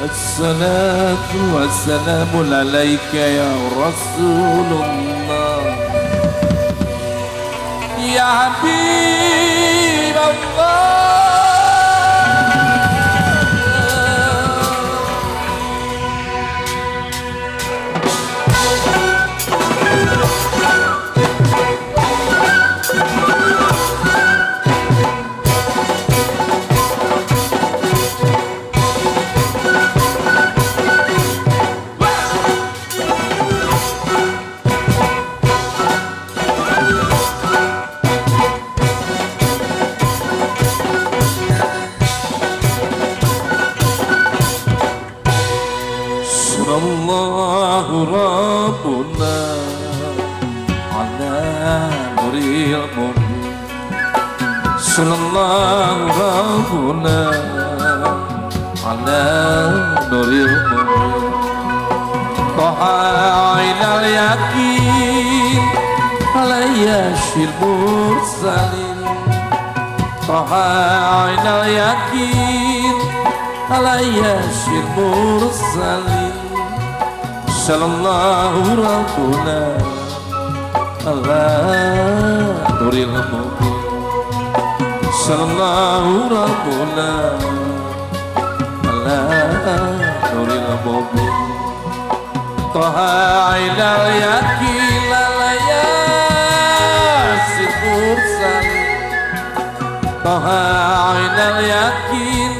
الصلاة والسلام عليك يا رسول الله يا حبيب الله. الله ربنا على نور المبين، صلى الله ربنا على نور المبين. طه عين اليقين على ياشي المرسلين، طه عين اليقين على ياشي المرسلين. صلى الله ربنا على نور المبين، صلى الله ربنا على نور المبين. طه عين اليقين على ياسين المرسلين، طه عين اليقين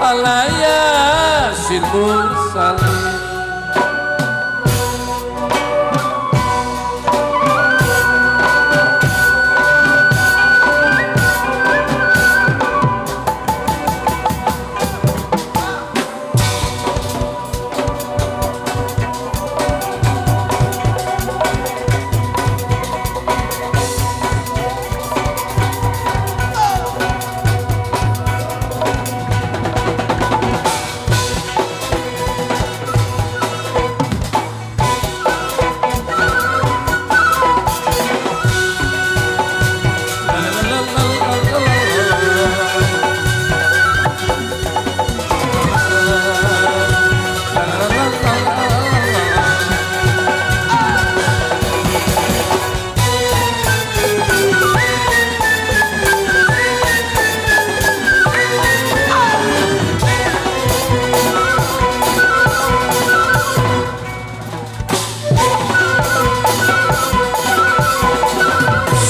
على ياسين المرسلين.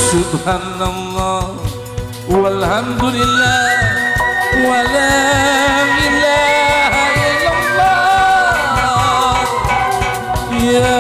سبحان الله والحمد لله ولا إله إلا الله يا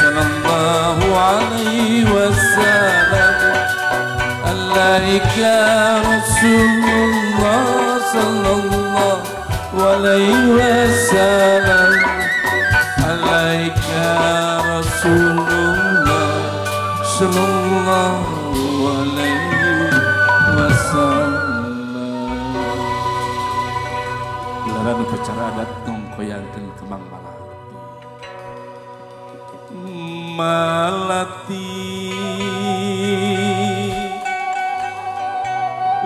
sallallahu alaihi wasallam, alaika Rasulullah sallallahu alaihi wasallam, alaika Rasulullah sallallahu alaihi wasallam. Gelaran upacara adat ngongkoyangkeun kembang malati. Malati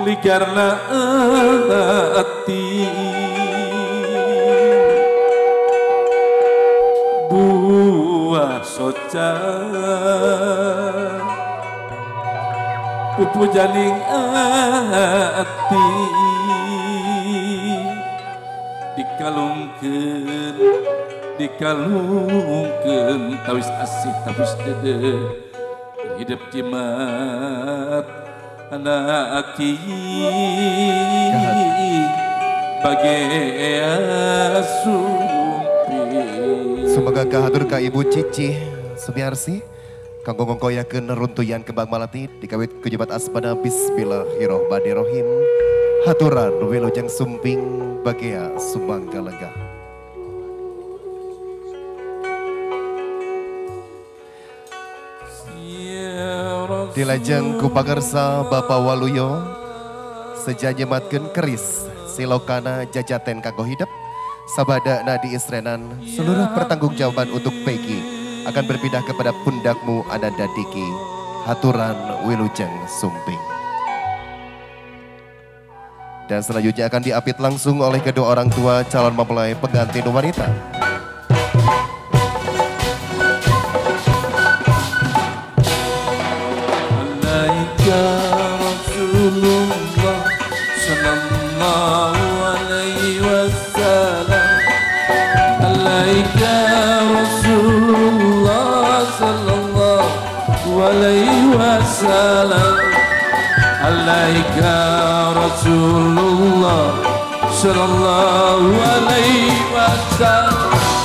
ligarna ati buah soca pupu jaling ati. Dikalungkeun tawis asih tawis dede hidup jimat anak aki bagea sumping. Semoga kahatur ka Ibu Cici Sumiarsi kanggo ngongkoyakeun runtuyan kembang malati dikawit ku jebat asmana bismillahirrahmanirrahim. Haturan wilujeng sumping bagea sumangga lenggah. Dilajeng ku pangersa Bapak Waluyo seja nyematkeun keris silokana jajaten kanggo hidep sabada nadi isrenan seluruh pertanggungjawaban untuk Peggy akan berpindah kepada pundakmu Ananda Diki. Haturan wilujeng sumping. Dan selanjutnya akan diapit langsung oleh kedua orang tua calon mempelai pengantin wanita. Rasulullah sallallahu alaihi wasallam, alaika Rasulullah sallallahu alaihi wasallam, alaika Rasulullah sallallahu alaihi wasallam.